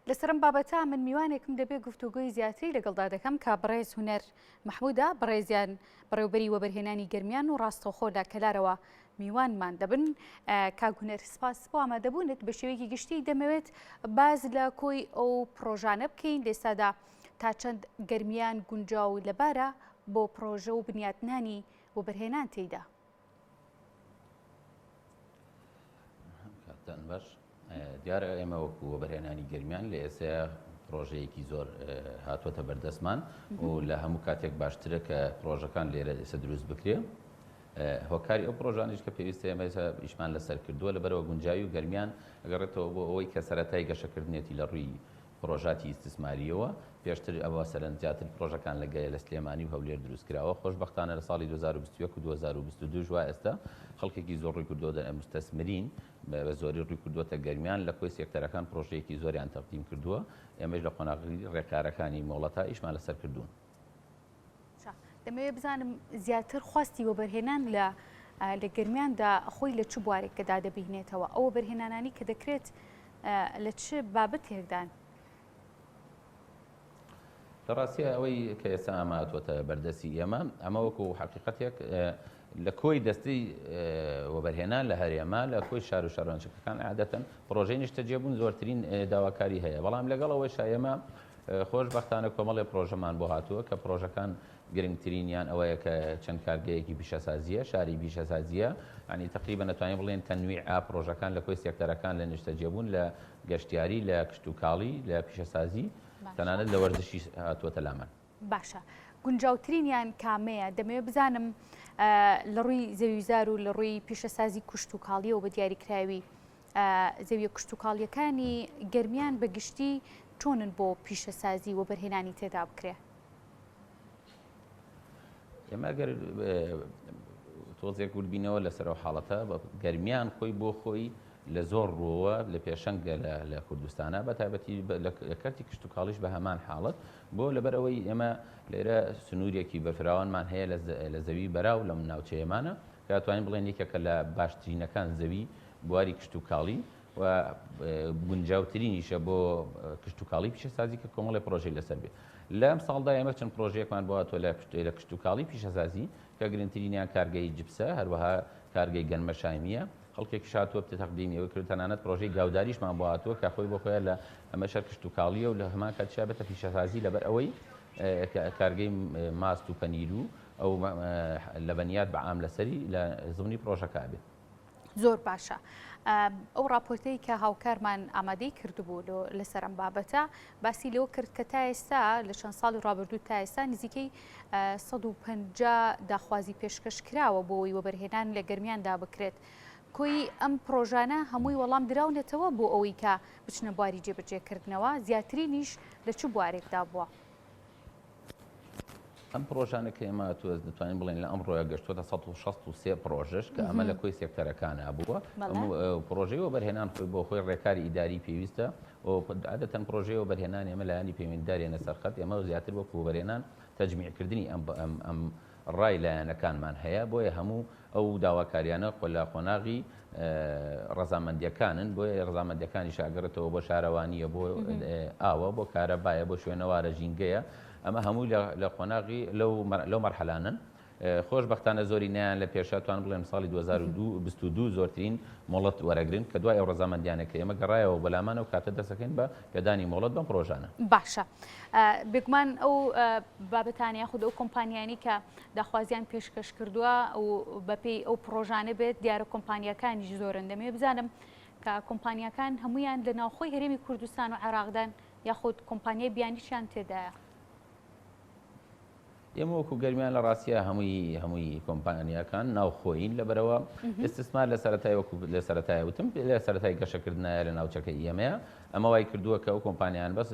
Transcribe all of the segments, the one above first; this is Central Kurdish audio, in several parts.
لەسەر ئەم بابەتە من میوانێکم دەبێ گفتوگۆی زیاتری لەگەڵدا دەکەم کە بەڕێز هونەر مەحمودە، بەڕێزیان بەڕێوبەری وەبەرهێنانی گەرمیان و ڕاستەوخۆ لە کەلارەوە میوانمان دەبن. کاک هونەر سپاس بۆ ئامادەبوونت. بە شێوەیەکی گشتی دەمەوێت باس لە کۆی ئەو پڕۆژانە بکەین لە ئێستادا تا چەند گەرمیان گونجاو و لەبارە بۆ پڕۆژە و بنیاتنانی وەبەرهێنان تێیدا. کاتتان باش. دیارە ئێمە وەکو وەبەرهێنانی گەرمیان لە ئێستا پرۆژەیەکی زۆر هاتووەتە بەردەستمان و لە هەموو کاتێک باشترە کە پرۆژەکان لێرە ئێستا دروست بکرێ. هۆکاری ئەو پرۆژانیش کە پێویستە ئێمە ئێستا ئیشمان لەسەر کردووە لەبەرەوە گونجاوی و گەرمیان ئەگەڕێتەوە بۆ ئەوەی کە سەرەتای گەشەکردنێتی لە ڕووی پڕۆژاتی ئیستسمارییەوە، پێشتر ئەوە سەرەن زیاتر پڕۆژەکان لە گەیە لە سلێمانی و هەولێر دروست کراوە، خۆشبەختانە لە ساڵی 2021 و 2022 وا ئێستا خەڵکێکی زۆر ڕووی کردووە مستەسمرین بە زۆری ڕووی کردووەتە گەرمیان لە کۆی سێکتەرەکان پڕۆژەیەکی زۆریان تەقدیم کردووە، ئێمەش لە قۆناغی ڕێکارەکانی مۆڵەتا ئیشمان لەسەر کردوون. دەمەوێت بزانم زیاتر خواستی وەبەرهێنان لە لە گەرمیاندا خۆی لە چ بوارێکدا دەبینێتەوە؟ ئەو وەبەرهێنانانی کە دەکرێت لە چ بابەتێکدان؟ لە ڕاستیا ئەوەی کە ئێستا ئەمە هاتووەتە بەردەستی ئێمە، ئەمە وەکو حەقیقەتێک لە کۆی دەستەی وەبەرهێنان لە هەرێمە، لە کۆی شار و شارۆچکەکان عادەتەن پڕۆژەی نیشتەجێبوون زۆرترین داواکاری هەیە، بەڵام لەگەڵ ئەوەیشا ئێمە خۆشبەختانە کۆمەڵێ پڕۆژەمان بۆ هاتووە کە پڕۆژەکان گرنگترینیان ئەوەیە کە چەند کارگەیەکی پیشەسازییە، شاری پیشەسازییە، یانی تەقریبەن ئەتوانین بڵێین تەنویعە پڕۆژەکان لە کۆی سێکتەرەکان لە نیشتەجێبوون، لە گەشتیاری، لە کشتوکاڵی، لە پیشەسازی، تەنانەت لە وەرزشیش هاتووەتە لامان. باشە گونجاوترینیان کامەیە؟ دەمەوێت بزانم لە ڕووی زەویوزار و لە ڕووی پیشەسازی کشتوکاڵیەوە بە دیاریکراوی زەویە کشتوکاڵیەکانی گەرمیان بە گشتی چۆنن بۆ پیشەسازی وەبەرهێنانی تێدا بکرێ؟ ئێمە گەر تۆزێک وردبینەوە لەسەر ئەو حاڵەتە گەرمیان خۆی بۆ خۆی لە زۆر ڕووەوە لە پێشەنگە لە کوردستانە بە تایبەتی لە کەرتی کشتتوکاڵیش بە هەمان حاڵەت بۆ لەبەر ئەوەی ئێمە لێرە سنوورێکی بەفراوانمان هەیە لە زەوی بەراو لەم ناوچەیەمانە کە توانین بڵێن یەکێکە لە باشترینەکان زەوی بواری کشتتوکاڵی و گونجاوترینیشە بۆ کشتوکاڵی پیشەسازی کە کۆمەڵی پرۆژەی لەسەر بێ لەم ساڵدا ئێمە چەند پرۆژەیەکمان بۆ هاتووە لە کشتوکاڵی پیشەسازی کە گرنگترینیان کارگەی جپسە هەروەها کارگەی گەنمەشامییە خەڵکێکیش هاتووە تەقدیمی ئەوەی کرد تەنانەت پرۆژەی گاوداریشمان بۆ هاتووە کە خۆی بۆ خۆیان لە ئەمەش هەر کشتوکاڵییە و لە هەمان کاتیشا بێتە پیشەسازی لەبەر ئەوەی کارگەی ماست و پەنیر و ئەو لەبەنیات بە عام لەسەری لە زمنی پرۆژەکە بێت. زۆر باشە ئەو راپۆرتەی کە هاوکارمان ئامادەی کردبوو لەسەر ئەم بابەتە باسی لەوە کرد کە تا ئێستا لە چەند ساڵی ڕابردوو تا ئێستا نزیکەی 150 داخوازی پێشکەش کراوە بۆ ئەوەی وەبەرهێنان لە گەرمیاندا بکرێت. کۆی ئەم پرۆژانە هەمووی وەڵام دراونەتەوە بۆ ئەوەی کە بچنە بواری جێبەجێکردنەوە، زیاترینیش لە چ بوارێکدا بووە؟ ئەم پڕۆژانە کە ئێمە تۆز دەتوانین بڵێن لە ئەمڕۆیە گەشتووەتە 163 پڕۆژەش کە ئەمە لە کۆی سێکتەرەکانە بووە پڕۆژەی وەبەرهێنان خۆی بۆ خۆی ڕێکاری ئیداری پێویستە عادەتەن پڕۆژەی وەبەرهێنان ئێمە لایەنی پەیوەندیدارێنە سەرخەت ئێمە زیاتر وەکو وەبەرهێنان تەجمیعکردنی ئەم ئەم ڕای لایەنەکانمان هەیە، بۆیە هەموو ئەو داواکاریانە لە قۆناغی ڕەزامەندیەکانن، بۆیە ڕەزامەندیەکانیش ئەگەڕێتەوە بۆ شارەوانیە، بۆ ئاوە، بۆ کارەبایە، بۆ شوێنەوارە، ژینگەیە، ئەمە هەمووی لە قۆناغی لەو مەرحەلانەن. خۆشبەختانە زۆرینەیان لە پێشە توان بڵێم ساڵی 2022 زۆرترین مۆڵەت وەرەگرن کە دوای ئەو ڕەزامەندیانە کە ئێمە گەڕایەوە بۆ لامان ئەو کاتە دەستەکەین بە پێدانی مۆڵەت بەم پڕۆژانە. باشە بێگومان ئەو بابەتانە یاخود ئەو کۆمپانیانی کە داخوازیان پێشکەش کردووە و بەپێی ئەو پڕۆژانە بێت دیارە کۆمپانیاکانیش زۆرن دەمەوێت بزانم کە کۆمپانیاکان هەمویان لە ناوخۆی هەرێمی کوردستان و عێراقدان یاخود کۆمپانیای بیانیشیان تێدایە؟ ئێمە وەکو گەرمیان لە ڕاستیا هەمووی هەمووی کۆمپانیاکان ناوخۆیین لەبەرەوە ئیستسمار لە سەرەتای وەکو لە سەرەتای وتم لە سەرەتای گەشەکردنایە لە ناوچەکە ئێمەیە ئەمە وای کردووە کە ئەو کۆمپانیان بەس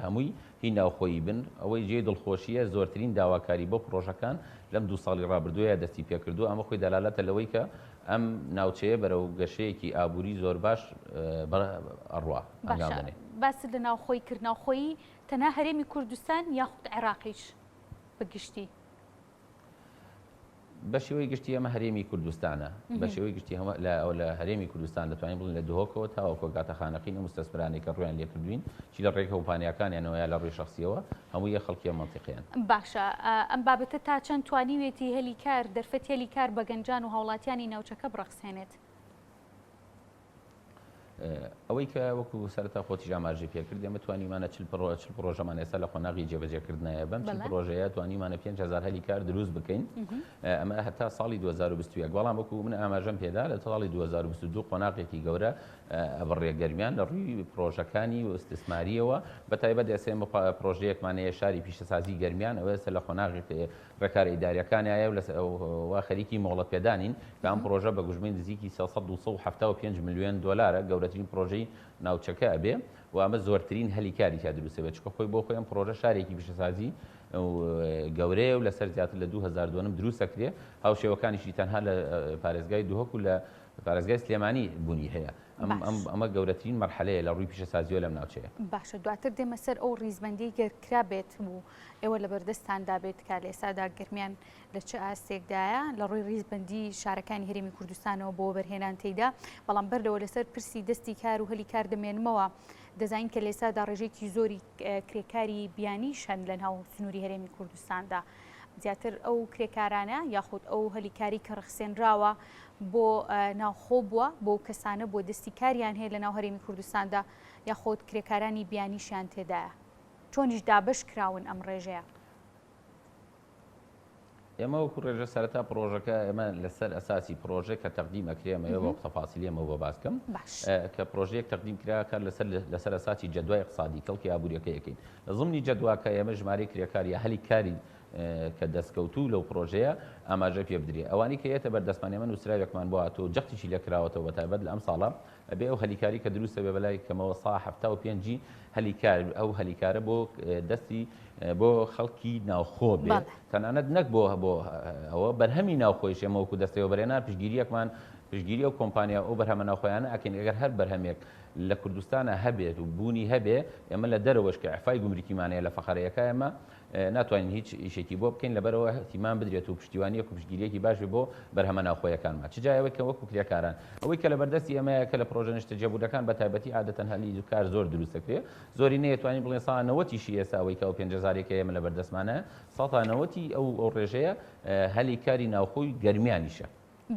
هەمووی هی ناوخۆیی بن ئەوەی جێی دڵخۆشیە زۆرترین داواکاری بۆ پڕۆژەکان لەم دوو ساڵی ڕابردووە دەستی پێکردووە ئەمە خۆی دەلالەتە لەوەی کە ئەم ناوچەیە بەرەو گەشەیەکی ئابووری زۆر باش ئەڕوا هەنگاو دەنێ. باست لە ناوخۆی کرد ناوخۆیی تەنها هەرێمی کوردستان یاخود عێراقیش بە گشتی؟ بە شێوەی گشتی ئەمە هەرێمی کوردستانە بە شێوەی گشتی هەمە لە ئەو لە هەرێمی کوردستان دەتوانین بڵێین لە دهۆکەوە تاوەکو گاتە خانەقین ئەو مستەسمرانەی کە ڕوویان لێکردوین چی لە ڕێی کۆمپانیاکانیانەوە یا لە ڕووی شەخسیەوە هەموو یە خەڵکی ئەم مەنتیقەیەن. باشە ئەم بابەتە تا چەند توانیوێتی هەلی کار، دەرفەتی هەلی کار بە گەنجان و هاوڵاتیانی ناوچەکە بڕەخسێنێت؟ ئەوەی کە وەکو سەرەتا خۆتیش ئاماژەی پێکرد ئێمە توانیمانە چل پڕۆ چل پڕۆژەمان ئێستا لە قۆناغی جێبەجێکردنایە بەم چل پڕۆژەیە توانیمانە 5000 هەلی کار دروست بکەین ئەمە هەتا ساڵی 2021 بەڵام وەکو من ئاماژەم پێدا لە ساڵی 2022 قۆناغێکی گەورە ئەبڕێ گەرمیان لە ڕووی پرۆژەکانی و ئیستیسماریەوە بە تایبەت ئێستا ئێمە پرۆژەیەکمان هەیە شاری پیشەسازی گەرمیان ئەوە ئێستا لە قۆناغی ڕێکارە ئیداریەکانیایە و و خەریکی مۆڵەت پێدانین کە ئەم پرۆژە بە گوژمەی نزیکی 300 275 ملیۆن دۆلارە گەورەترین پرۆژەی ناوچەکە ئەبێ و ئەمە زۆرترین هەلی کاری تیا دروست ئەبێت چونکە خۆی بۆ خۆی ئەم پرۆژە شارێکی پیشەسازی گەورەیە و لەسەر زیاتر لە 2000 دۆنم دروست ئەکرێ هاوشێوەکانیشی تەنها لە پارێزگای دهۆک و لە پارێزگای سلێمانی بوونی هەیە ئەمە گەورەترین مەرحەلەیە لە ڕووی پیشەسازیەوە لەم ناوچەیە. باشە دواتر دێمە سەر ئەو ڕیزبەندیەی گەر کرابێت و ئێوە لەبەردەستتاندا بێت کە لە ئێستادا گەرمیان لە چ ئاستێکدایە لە ڕووی ڕیزبەندی شارەکانی هەرێمی کوردستانەوە بۆ وەبەرهێنان تێیدا، بەڵام بەر لەوە لەسەر پرسی دەستی کار و هەلی کار دەمێنمەوە، دەزانین کە لە ئێستادا ڕێژەیەکی زۆری کرێکاری بیانیش هەن لەناو سنووری هەرێمی کوردستاندا. زیاتر ئەو کرێکارانە یاخود ئەو هەلی کاری کە ڕەخسێنراوە بۆ ناوخۆ بووە بۆ کەسانە بۆ دەستی کاریان هەیە لە ناو هەرێمی کوردستاندا یاخود کرێکارانی بیانیشیان تێدایە چۆنیش دابەش کراون ئەم ڕێژەیە؟ ئێمە وەکو ڕێژە سەرەتا پڕۆژەکە ئێمە لەسەر ئەساسی پڕۆژە کە تەقدیم ئەکرێ ئەمەوێ بە تەفاسیلی ئەمە بۆ باس بکەم کە پڕۆژەیەک تەقدیم کرا کار لەسەر لەسەر ئەساسی جەدوای اقتصادی کەڵکی ئابووریەکە یەکەین لە زمنی جەدواکە ئێمە ژمارەی کرێکار یا هەلی کاری کە دەستکەوتوو لەو پڕۆژەیە ئاماژە پێ بدرێ ئەوانی کە یەتە بەردەستمان ئێمە نووسراوێکمان بۆ هاتووە و جەختیشی لێ کراوەتەوە بە تایبەت لە ئەم ساڵە ئەبێ ئەو هەلیکاری کە دروست ئەبێ بەلای کەمەوە سا 75 ی هەلی کار ئەو هەلیکارە بۆ دەستی بۆ خەڵکی ناوخۆ بێ تەنانەت نەک بۆ بۆ ئەوە بەرهەمی ناوخۆیش ئێمە وەکو دەستەی وەبەرهێنان پشتگیریەکمان پشتگیری ئەو کۆمپانیا ئەو بەرهەمە ناوخۆیانە ئەکەین ئەگەر هەر بەرهەمێک لە کوردستانە هەبێت و بوونی هەبێ ئێمە لە دەرەوەش کە ئیعفای گومرکیمان هەیە لە فەقەرەیەکە ئێمە ناتوانین هیچ ئیشێکی بۆ بکەین لەبەرئەوە ئیهتیمام بدرێت و پشتیوانیەک و پشتگیریەکی باش بێ بۆ بەرهەمە ناوخۆیەکانمان چ جای ئەوەی کە وەکو کرێکاران ئەوەی کە لەبەردەستی ئێمەیە کە لە پرۆژە نیشتەجێبوونەکان بە تایبەتی عادەتەن هەلی کار زۆر دروست دەکرێ زۆرینەیە توانین بڵێن سا نەوەتیشی ئێستا ئەوەی کە ئەو پێنج هەزارەی کە ئێمە لەبەردەستمانە سەتا نەوەتی ئەو ئەو ڕێژەیە هەلی کاری ناوخۆی گەرمیانیشە.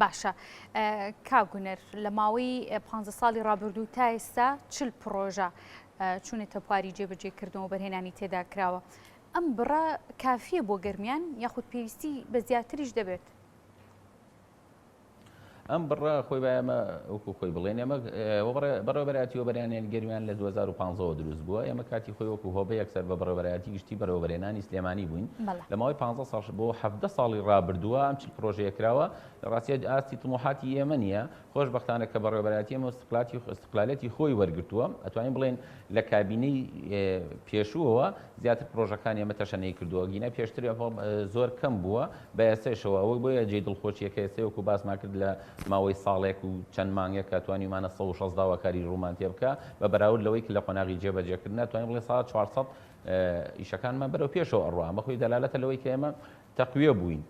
باشە کاک هونەر لە ماوەی پانزە ساڵی ڕابردوو تا ئێستا 40 پڕۆژە چوونەتە بواری جێبەجێکردنەوە بەرهێنانی تێدا کراوە ئەم بڕە کافیە بۆ گەرمیان یاخود پێویستی بە زیاتریش دەبێت؟ ئەم بڕە خۆی با ئێمە وەکو خۆی بڵێن ئێمە بەڕێوەبەرایەتی وەبەرهێنانی گەرمیان لە 2015ەوە دروست بووە ئێمە کاتی خۆی وەکو هۆبە یەکسەر بە بەڕێوەبەرایەتی گشتی بەڕێوەبەرێنانی سلێمانی بووین لە ماوەی 15 ساڵ بۆ 17 ساڵی ڕابردووە ئەم چل پرۆژەیە کراوە لە ڕاستیە ئاستی تموحاتی ئێمە نییە خۆشبەختانە کە بەڕێوەبەرایەتی ئێمە استقلاتی استقلالیەتی خۆی وەرگرتووە ئەتوانین بڵێن لە کابینەی پێشووەوە زیاتر پرۆژەکانی ئێمە تەشەنەی کردووە گینا پێشتر زۆر کەم بووە بە ئێستەشەوە ئەوەی بۆیە جێی دڵخۆشیە کە ئێستا وەکو باسمان کرد لە ماوەی ساڵێک و چەند مانگێک کە توانیومانە 160 داواکاری ڕوومان تێ بکە بە بەراورد لەوەی کە لە قۆناغی جێبەجێکردنا توانین بڵێن ساڵ 400 ئیشەکانمان بەرەو پێشەوە ئەڕوا ئەمە خۆی دەلالەتە لەوەی کە ئێمە تەقویە بووین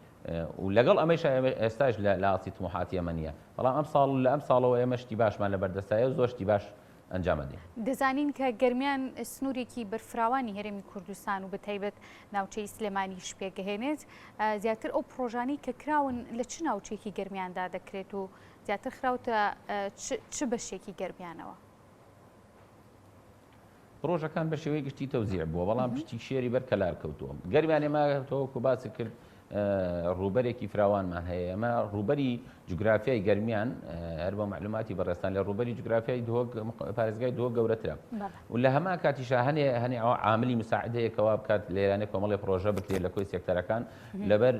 و لەگەڵ ئەمەیش ئێستاش لە ئاستی تموحاتی ئێمە نییە بەڵام ئەم ساڵ لە ئەم ساڵەوە ئێمە شتی باشمان لە بەردەستایە و زۆر شتی باش ئەنجام ئەدەین. دەزانین کە گەرمیان سنوورێکی بەرفراوانی هەرێمی کوردستان و بەتایبەت ناوچەی سلێمانیش پێکدەهێنێت، زیاتر ئەو پڕۆژانەی کە کراون لە چ ناوچەیەکی گەرمیاندا دەکرێت و زیاتر خراوتە چ بەشێکی گەرمیانەوە؟ پڕۆژەکان بە شێوەی گشتی تەوزیع بووە، بەڵام پشتی شێری بەر کەلار کەوتووە. گەرمیان ئێمە تۆ وەکو باست کرد ڕووبەرێکی فراوانمان هەیە ئێمە ڕووبەری جوگرافیای گەرمیان هەر بۆ معلوماتی بەڕێزتان لە ڕووبەری جوگرافیای دهۆک پارێزگای دهۆک گەورەترە و لە هەمان کاتیشا هەنێ هەنێ ئەوە عاملی مساعد هەیە کەوا بکات لێرانێ کۆمەڵی پڕۆژە بکرێت لە کۆی سێکتەرەکان لەبەر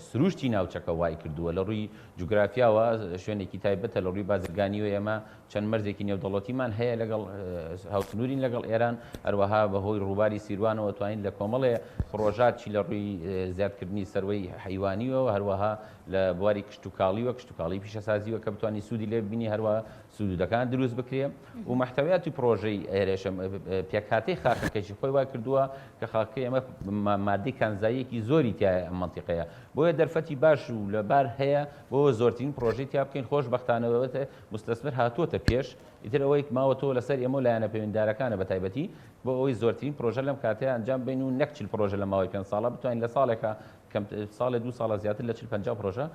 سروشتی ناوچەکە وای کردووە لە ڕووی جوگرافیاوە شوێنێکی تایبەتە لە ڕووی بازرگانیەوە ئێمە چەند مەرزێکی نێودەوڵەتیمان هەیە لەگەڵ هاوسنوورین لەگەڵ ئێران، هەروەها بەهۆی ڕووباری سیروانەوە توانین لە کۆمەڵێ پڕۆژات چی لە ڕووی زیادکردنی سەروەی حەیوانیەوە هەروەها لە بواری کشتوکاڵیوە کشتوکاڵی پیشەسازیوە کە بتوانین سوودی لێ ببینی هەروە. سودودەکان دروست بکرێ و مەحتەویاتی پرۆژەی ئێرێشم پێکهاتەی خاکەکەشی خۆی وای کردووە کە خاکەکەی ئێمە مادەی کانزاییەکی زۆری تیایە ئەم مەنتیقەیە بۆیە دەرفەتی باش و لەبار هەیە بۆ زۆرترین پرۆژەی تیا بکەین خۆشبەختانە مستەسمر هاتووەتە پێش ئیتر ئەوەی ماوەتەوە لەسەر ئێمە و لایەنە پەیوەندیدارەکانە بە تایبەتی بۆ ئەوەی زۆرترین پرۆژە لەم کاتەیە ئەنجام بین و نەک 40 پرۆژە لە ماوەی پێنج ساڵە بتوانین لە ساڵێکا کەم ساڵێ دوو ساڵە زیاتر لە 40 50 پرۆژە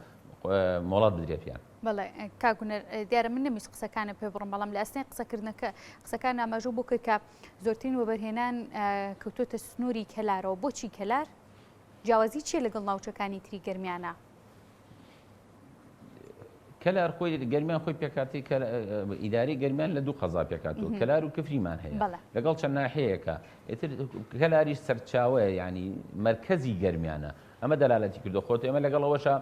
مۆڵەت بدرێت پیان. بەڵێ کاک هونەر دیارە من نەمویست قسەکانە پێ بڕم بەڵام لە ئەسنای قسەکردنەکە قسەکان ئاماژە بۆ کرد کە زۆرترین وەبەرهێنان کەوتۆتە سنووری کەلارەوە بۆچی کەلار جیاوازی چییە لەگەڵ ناوچەکانی تری گەرمیانە؟ کەلار خۆی گەرمیان خۆی پێکاتی ئیداری گەرمیان لە دوو قەزا پێکاتەوە کەلار و کفریمان هەیە لەگەڵ چەند ناحەیەکە ئیتر کەلاریش سەرچاوەیە ینی مرکزی گەرمیانە ئەمە دەلالەتی کردووە خۆت ئێمە لەگەڵ ئەوەشا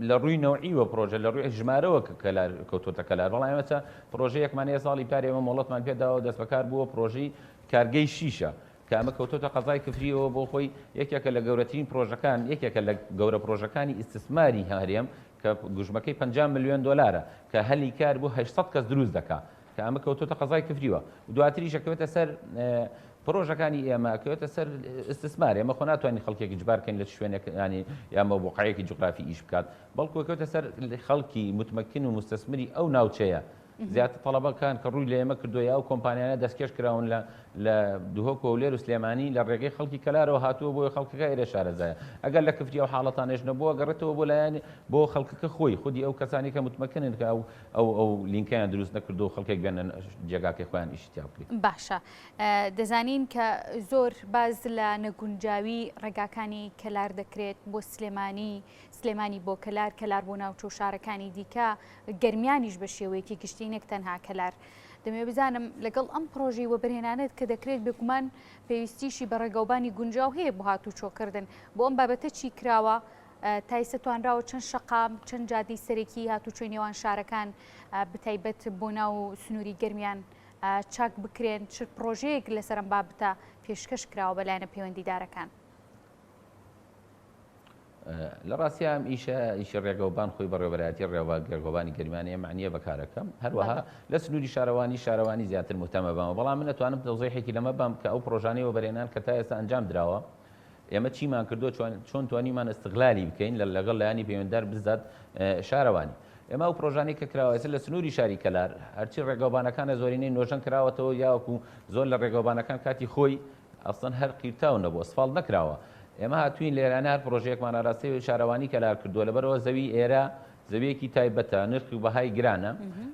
لە ڕووی نەوعیوە پرۆژە لە ڕووی ژمارەوە کە کەلار کەوتۆتە کەلار بەڵام ئێمە چە پرۆژەیەکمان هەیە ساڵی پار ئێمە مۆڵەتمان پێداوە دەستبەکار بووە پرۆژەی کارگەی شیشە کە ئەمە کەوتۆتە قەزای کفریەوە بۆ خۆی یەکێکە لە گەورەترین پرۆژەکان یەکێکە لە گەورە پرۆژەکانی ئیستثماری هەرێم کە گوژمەکەی 50 ملیۆن دۆلارە کە هەلی کار بۆ 800 کەس دروست دەکا کە ئەمە کەوتۆتە قەزای کفریوە دواتریش ئەکەوێتە سەر پرۆژەکانی ئێمە ئەکەوێتە سەر ئیستثمار ئێمە خۆ ناتوانین خەڵکێک ئیجبار کەین لە شوێنێک ینی یا مەوقعەیەکی جوگرافی ئیش بکات بەڵکو ئەکەوێتە سەر خەڵکی متمەکن و مستثمری ئەو ناوچەیە زیاتر تەڵەبەکان کە ڕووی لە ئێمە کردو یا ئەو کۆمپانیانە دەستکێش کراون لە لە دهۆک و هەولێر و سلێمانی لە ڕێگەی خەڵکی کەلارەوە هاتووە بۆیە خەڵکەکە ئێرە شارەزایە ئەگەر لە کفری ئەو حاڵەتانەش نەبووە گەڕێتەوە بۆ لایەن بۆ خەڵکەکە خۆی خودی ئەو کەسانی کە متمەکنن کە ئەو ئەو ئەو لینکەیان دروست نەکردو خەڵکێک بێنە جێگاکەی خۆیان ئیشی تیا بکرێت. باشە دەزانین کە زۆر باز لە نەگونجاوی ڕێگاکانی کەلار دەکرێت بۆ سلێمانی، سلێمانی بۆ کەلار، کەلار بۆ ناوچە و شارەکانی دیکە، گەرمیانیش بە شێوەیەکی گشتی نەک تەنها کەلار. دەمەوێت بزانم لەگەڵ ئەم پڕۆژەی وەبەرهێنانەت کە دەکرێت بێگومان پێویستیشی بە ڕێگاوبانی گونجاو هەیە بۆ هاتوچۆکردن، بۆ ئەم بابەتە چی کراوە؟ تا ئیستا توانراوە چەند شەقام، چەند جادەی سەرەکی هاتوچۆی نێوان شارەکان بەتایبەت بۆ ناو سنووری گەرمیان چاک بکرێن، چ پڕۆژەیەک لەسەر ئەم بابەتە پێشکەش کراوە بە لایەنە پەیوەندیدارەکان؟ لە ڕاستیا ئەم ئیشە ئیشی ڕێگەوبان خۆی بەڕێوەبەرایەتی ڕێگەوبانی گەرمیان ئێمە نییە بە کارەکە هەروەها لە سنووری شارەوانی شارەوانی زیاتر مهتەمە بەمە بەڵام من ئەتوانم تەوزیحێکی لەمە بام کە ئەو پڕۆژانەی وەبەرهێنان کە تا ئێستا ئەنجام دراوە ئێمە چیمان کردووە چۆن توانیمان استغلالی بکەین لە لەگەڵ لایەنی پەیوەنددار بزات شارەوانی ئێمە ئەو پرۆژانەی کە کراوە ئێستا لە سنووری شاری کەلار هەرچی ڕێگەوبانەکانە زۆرینەی نۆژەن کراوەتەوە یاوەکو زۆر لە ڕێگەوبانەکان کاتی خۆی ئەسڵەن هەر قیرتاو نەبوو ئەسفاڵت نەکراوە ئێمە هاتوین لێرانە هەر پرۆژەیەکمان ئاراستەی شارەوانی کەلار کردووە لەبەرەوە زەوی ئێرە زەویەکی تایبەتە نرخی و بەهای گرانە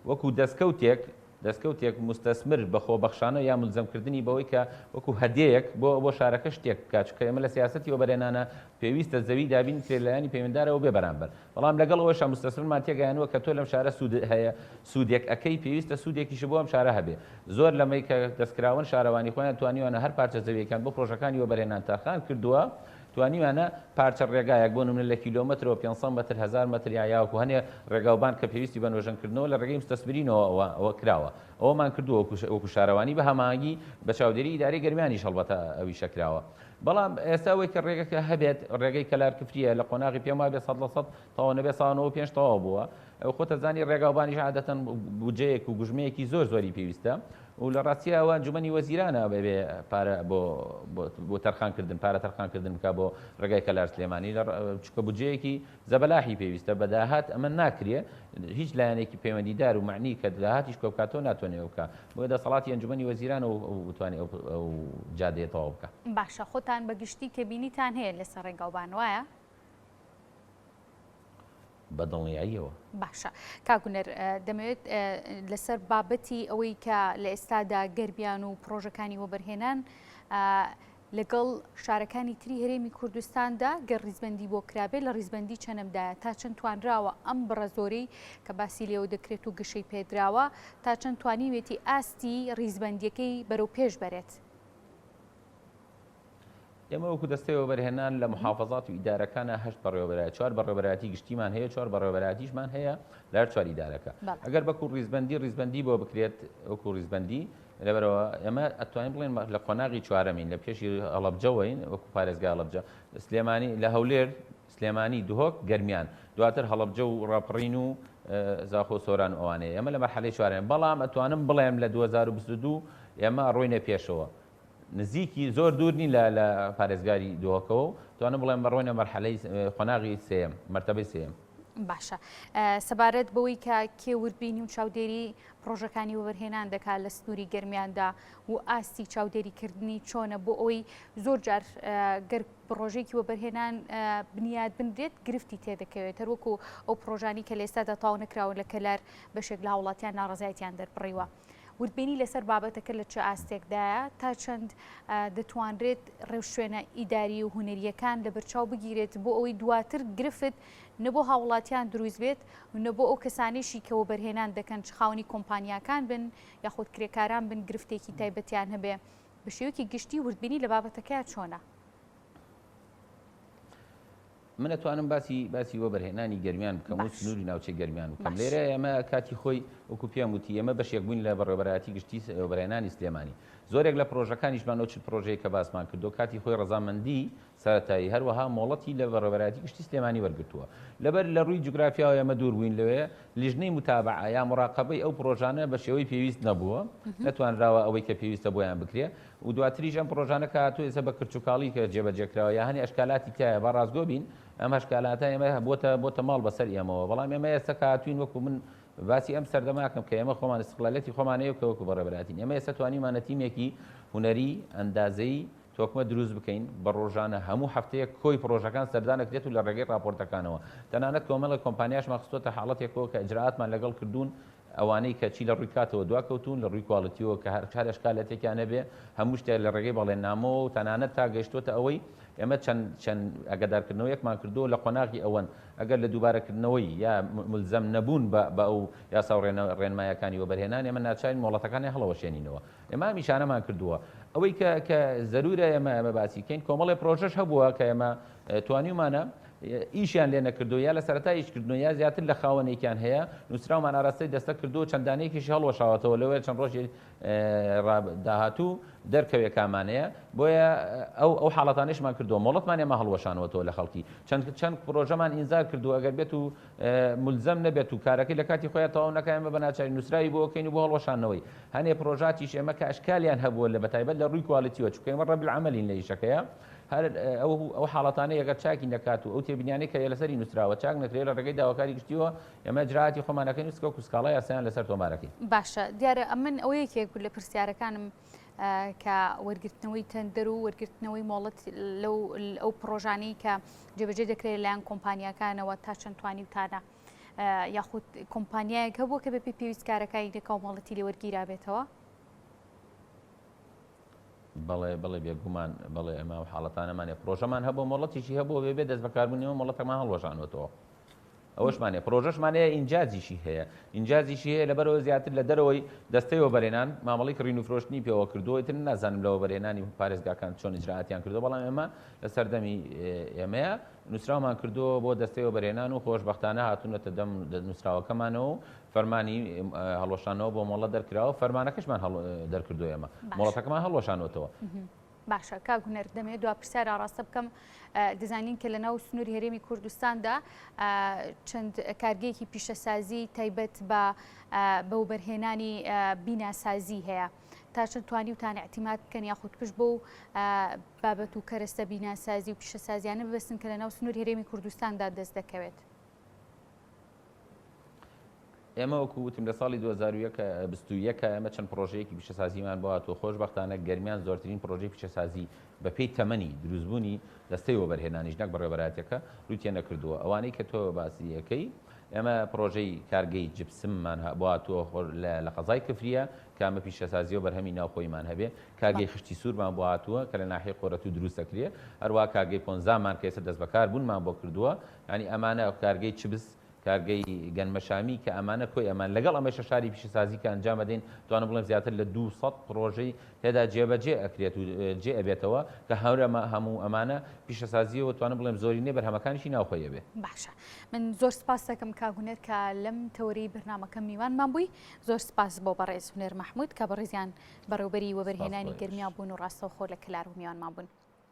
وەکو دەستکەوتێک دەستکەوتێک موستەسمر بە خۆبەخشانە یا مولزەمکردنی بەوەی کە وەکو هەدیەیەک بۆ بۆ شارەکە شتێک بکات چونکە ئێمە لە سیاسەتی وەبەرهێنانە پێویستە زەوی دابین بکرێت لایەنی پەیوەندارەوە بێ بەرامبەر بەڵام لەگەڵ ئەوەشا موستەسمرمان تێگەیانووە کە تۆ لەم شارە سوود هەیە سوودێک ئەکەی پێویستە سوودێکیشت بۆ ئەم شارە هەبێ زۆر لەمەی کە دەستکراون شارەوانی خۆیان توانیوانە هەر پارچە زەویەکیان بۆ پرۆژەکانی وەبەرهێنان تەرخان کردووە توانیویانە پارچە ڕێگایەک بۆ نمونە لە کیلۆمەترەوە 500 مەتر 1000 مەتر یا یاوەکو هەنێ ڕێگاوبان کە پێویستی بە نۆژەنکردنەوە لە ڕێگەی مستەسمرینەوە ئەوە ئەوە کراوە ئەوەمان کردووە وەکو شارەوانی بە هەماهەنگی بە چاودێری ئیدارەی گەرمیانیش هەڵبەتە ئەویشە کراوە بەڵام ئێستا ئەوەی کە ڕێگەکە هەبێت ڕێگەی کەلار کفریە لە قۆناغی پێم وابێ سەد لە سەد تەواو نەبێ سا 95 تەواو بووە ئەو خۆتە زانی ڕێگاوبانیش عادەتەن بودجەیەک و گوژمەیەکی زۆر زۆری پێویستە و لە ڕاستیا ئەوە ئەنجومەنی وەزیرانە بەبێ پارە بۆ بۆ تەرخانکردن پارە تەرخانکردن بکا بۆ ڕێگای کەلار سلێمانی لە چونکە بودجەیەکی زەبەلاحی پێویستە بە داهات ئەمە ناکرێ هیچ لایەنێکی پەیوەندیدار و معنی کە داهاتیش کۆ بکاتەوە ناتوانێت ئەو بکا بۆیە دەسەڵاتی ئەنجومەنی وەزیرانە و بتوانێت ئەو جادەیە تەواو بکا. باشە خۆتان بە گشتی تێبینیتان هەیە لەسەر ڕێگاوبان وایە؟ بە دڵنیاییەوە. باشە کاک هونەر دەمەوێت لەسەر بابەتی ئەوەی کە لە ئێستادا گەرمیان و پڕۆژەکانی وەبەرهێنان لەگەڵ شارەکانی تری هەرێمی کوردستاندا گەر ڕیزبەندی بۆ کرابێت لە ڕیزبەندی چەنەمدایە تا چەند توانراوە ئەم بڕە زۆرەی کە باسی لێوە دەکرێت و گەشەی پێدراوە تا چەند توانیوێتی ئاستی ڕیزبەندیەکەی بەرەو پێش بەرێت؟ ئێمە وەکو دەستەی وەبەرهێنان لە محافەزات و ئیدارەکانا هەشت بەڕێوەبەرایەتی، چوار بەڕێوەبەرایەتی گشتیمان هەیە، چوار بەڕێوەبەرایەتیشمان هەیە لە هەر چوار ئیدارەکە. ئەگەر بەکو ڕیزبەندی ڕیزبەندی بۆ بکرێت وەکو ڕیزبەندی لەبەرەوە ئێمە ئەتوانین بڵێن لە قۆناغی چوارەمین لە پێشی هەڵەبجەوەین وەکو پارێزگای هەڵەبجە سلێمانی لە هەولێر سلێمانی دهۆک گەرمیان دواتر هەڵەبجە و ڕاپەڕین و زاخۆ سۆران و ئەوانەیە ئێمە لە مەرحەلەی چوارەمین بەڵام ئەتوانم بڵێم لە 2022 ئێمە ڕۆینە پێشەوە نزیکی زۆر دوور نین لە لە پارێزگاری دهۆکەوە و توانم بڵێم بەڕۆینە مەرحەلەی قۆناغی سێیەم مەرتەبەی سێیەم. باشە سەبارەت بەوەی کە کێ وردبینی و چاودێری پڕۆژەکانی وەبەرهێنان دەکات لە سنووری گەرمیاندا و ئاستی چاودێریکردنی چۆنە بۆ ئەوەی زۆر جار گەر پڕۆژەیەکی وەبەرهێنان بنیات بنرێت گرفتی تێدەکەوێت هەروەکو ئەو پڕۆژانی کە لە ئێستادا تەواو نەکراون لە کەلار بەشێک لە هاوڵاتیان ناڕەزایەتیان دەربڕیوە. وردبینی لەسەر بابەتەکە لە چ ئاستێکدایە؟ تا چەند دەتوانرێت ڕێوشوێنە ئیداری و هونەرییەکان لەبەرچاو بگیرێت بۆ ئەوەی دواتر گرفت نە بۆ هاوڵاتیان دروست بێت و نە بۆ ئەو کەسانەیشی کە وەبەرهێنان دەکەن چ خاوەنی کۆمپانیاکان بن یاخود کرێکاران بن گرفتێکی تایبەتیان هەبێ؟ بە شێوەیەکی گشتی وردبینی لە بابەتەکەیا چۆنە؟ من ئەتوانم باسی باسی وەبەرهێنانی گەرمیان بکەم و سنووری ناوچەی گەرمیان بکەم لێرە ئێمە کاتی خۆی وەکو پێم وتی ئێمە بەشێک بووین لە بەڕێوەبەرایەتی گشتی وەبەرهێنانی سلێمانی زۆرێک لە پرۆژەکانیشمان ئەو چل پرۆژەیە کە باسمان کردو کاتی خۆی ڕەزامەندی سەرەتایی هەروەها مۆڵەتی لە بەڕێوەبەرایەتی گشتی سلێمانی وەرگرتووە لەبەر لە ڕووی جوگرافیاوە ئێمە دوور بووین لەوێ لیژنەی متابعە یا مراقەبەی ئەو پرۆژانە بە شێوەی پێویست نەبووە نەتوانراوە ئەوەی کە پێویستە بۆیان بکرێ و دواتریش ئەم پڕۆژانە کە هاتووە ئێستا بە کرچوکاڵی کە جێبەجێ کراوە یا هەنێ ئەشکالاتی تیایە با ڕاستگۆ بین ئەم ئەشکالاتە ئێمە بۆتە بۆتە ماڵ بەسەر ئێمەوە بەڵام ئێمە ئێستا کە هاتووین وەکو من باسی ئەم سەردەماکەم کە ئێمە خۆمان ئیستقلالەتی خۆمان هەیە و کە وەکو بەڕێوەبەرایەتین ئێمە ئێستا توانیومانە تیمێکی هونەری ئەندازەی تۆکمە دروست بکەین بە ڕۆژانە هەموو هەفتەیەک کۆی پڕۆژەکان سەردان ئەکرێت و لە ڕێگەی ڕاپۆرتەکانەوە تەنانەت کۆمەڵێک کۆمپانیاشمان خستۆتە حاڵەتێکەوە کە ئیجرائاتمان لەگەڵ کردوون ئەوانەی کە چی لە ڕووی کاتەوە دواکەوتوون، لە ڕووی کواڵیتیەوە کە هەر هەر ئەشکالەتێکیان هەبێ، هەموو شتێک لە ڕێگەی بەڵێننامەوە و تەنانەت تا گەیشتووەتە ئەوەی ئێمە چەند چەند ئاگادارکردنەوەیەکمان کردووە لە قۆناغی ئەوەن ئەگەر لە دووبارەکردنەوەی یا مولزەم نەبوون بە بە ئەو یاسا و ڕێنمایەکانی وەبەرهێنان ئێمە ناچارین مۆڵەتەکانیان هەڵەوەشێنینەوە. ئێمە ئەم ئیشانەمان کردووە. ئەوەی کە کە زەروورە ئێمە ئێمە باسی کەین کۆمەڵێ پرۆژەش هەبووە کە ئێمە توانیومانە ئیشیان لێ نەکردووە یا لە سەرەتای ئیشکردنەوە یا زیاتر لە خاوەنێکیان هەیە نووسراومان ئاراستەی دەستە کردووە چەند دانەیەکیشی هەڵوەشاوەتەوە لەوەیە چەند ڕۆژی داهاتوو دەرکەوێ کامانەیە بۆیە ئەو ئەو حاڵەتانیشمان کردووە مۆڵەتمان ئێمە هەڵوەشانەوەتەوە لە خەڵکی چەند چەند پرۆژەمان ئینزار کردووە ئەگەر بێت و ملزەم نەبێت و کارەکەی لە کاتی خۆیان تەواو نەکا ئێمە بە ناچاری نووسراوی بۆ ئەکەین و بۆ هەڵوەشاندنەوەی هەنێ پرۆژاتیش ئێمە کە ئەشکالیان هەبووە لە بەتایبەت لە ڕووی کوالیتیەوە چونکە ئێمە ڕەب العملین لە ئیشەکەیە هەر ئەو ئەو حاڵەتانەی ئەگەر چاکی نەکات و ئەو تێبینیانەی کە لەسەری نووسراوە چاک نەکرێت لە ڕێگەی داواکاری گشتیەوە ئێمە ئیجرائاتی خۆمان ئەکەین و سکە و سکاڵای یاسایان لەسەر تۆمارەکەین. باشە دیارە ئەمن ئەوە یەکێک بوو لە پرسیارەکانم کە وەرگرتنەوەی تەندەر و وەرگرتنەوەی مۆڵەت لەو ئەو پڕۆژانەی کە جێبەجێ دەکرێت لەلایەن کۆمپانیاکانەوە تا چەند توانیوتانە یاخود کۆمپانیایەک هەبووە کە بەپێی پێویست کارەکانی دەکا و مۆڵەتی لێ وەرگیرابێتەوە؟ بەڵێ بەڵێ بێگومان بەڵێ ئەمە ئەو حاڵەتانەمان هەیە پرۆژەمان هەبوو مۆڵەتیشی هەبوو بێ بێ دەست بەکاربوونیەوە مۆڵەتەکەمان هەڵوەشانەوەتەوە ئەوەشمان هەیە پرۆژەشمان هەیە ئینجازیشی هەیە ئینجازیشی هەیە لەبەرەوە زیاتر لە دەرەوەی دەستەی وەبەرهێنان مامەڵەی کڕین و فرۆشتنی پێوە کردووە ئیتر نازانم لە وەبەرهێنانی پارێزگاکان چۆن ئیجرائاتیان کردووە بەڵام ئێمە لە سەردەمی ئێمەیە نووسراومان کردووە بۆ دەستەی وەبەرهێنان و خۆشبەختانە هاتوونەتە دەم نووسراوەکەمانەوە و فەرمانی هەڵوەشانەوە بۆ مۆڵەت دەرکراوە فەرمانەکەشمان دەرکردووە ئێمە مۆڵەتەکەمان هەڵوەشانەوەتەوە. باشە کاک هونەر دەمەوێت دوا پرسیار ئاڕاستە بکەم دەزانین کە لەناو سنووری هەرێمی کوردستاندا چەند کارگەیەکی پیشەسازی تایبەت بە بەوبەرهێنانی بیناسازی هەیە تا چەند توانیوتان اعتیماد بکەن یاخود پشت بۆ بابەت و کەرەستە بیناسازی و پیشەسازیانە ببەستن کە لەناو سنووری هەرێمی کوردستاندا دەست دەکەوێت؟ ئێمە وەکو وتم لە ساڵی 2021 ئێمە چەند پرۆژەیەکی پیشەسازیمان بۆ هاتووە خۆشبەختانە گەرمیان زۆرترین پرۆژەی پیشەسازی بەپێی تەمەنی دروستبوونی دەستەی وەبەرهێنانیش نەک بەڕێوەبەرایەتیەکە رووی تێنەکردووە ئەوانەی کە تۆ باسی ئەکەی ئێمە پرۆژەی کارگەی جپسممان بۆ هاتووە لە قەزای کفریە کە ئەمە پیشەسازیە و بەرهەمی ناوخۆیمان هەبێ کارگەی خشتی سوورمان بۆ هاتووە کە لە ناحیەی قۆرەتوو دروست ئەکرێ هەروەها کارگەی پۆنزامان کە ئێستا دەستبەکاربوونمان بۆ کردووە یانی ئەمانە کارگەی چبس کارگەی گەنمەشامی کە ئەمانە کۆی ئەمان لەگەڵ ئەمەشە شاری پیشەسازی کە ئەنجام ئەدەین توانم بڵێم زیاتر لە 200 پڕۆژەی تێدا جێبەجێ ئەکرێت و جێ ئەبێتەوە کە هەورەمە هەموو ئەمانە پیشەسازیەوە توانم بڵێم زۆرینەی بەرهەمەکانیشی ناوخۆی ئەبێ. باشە من زۆر سپاست دەکەم کاک هونەر کە لەم تەوەرەی بەرنامەکە میوانمان بووی زۆر سپاس بۆ بەڕێز هونەر مەحمود کە بەڕێزیان بەڕێوبەری وەبەرهێنانی گەرمیان بوون و ڕاستەوخۆ لە کەلار و میوانمان بوون.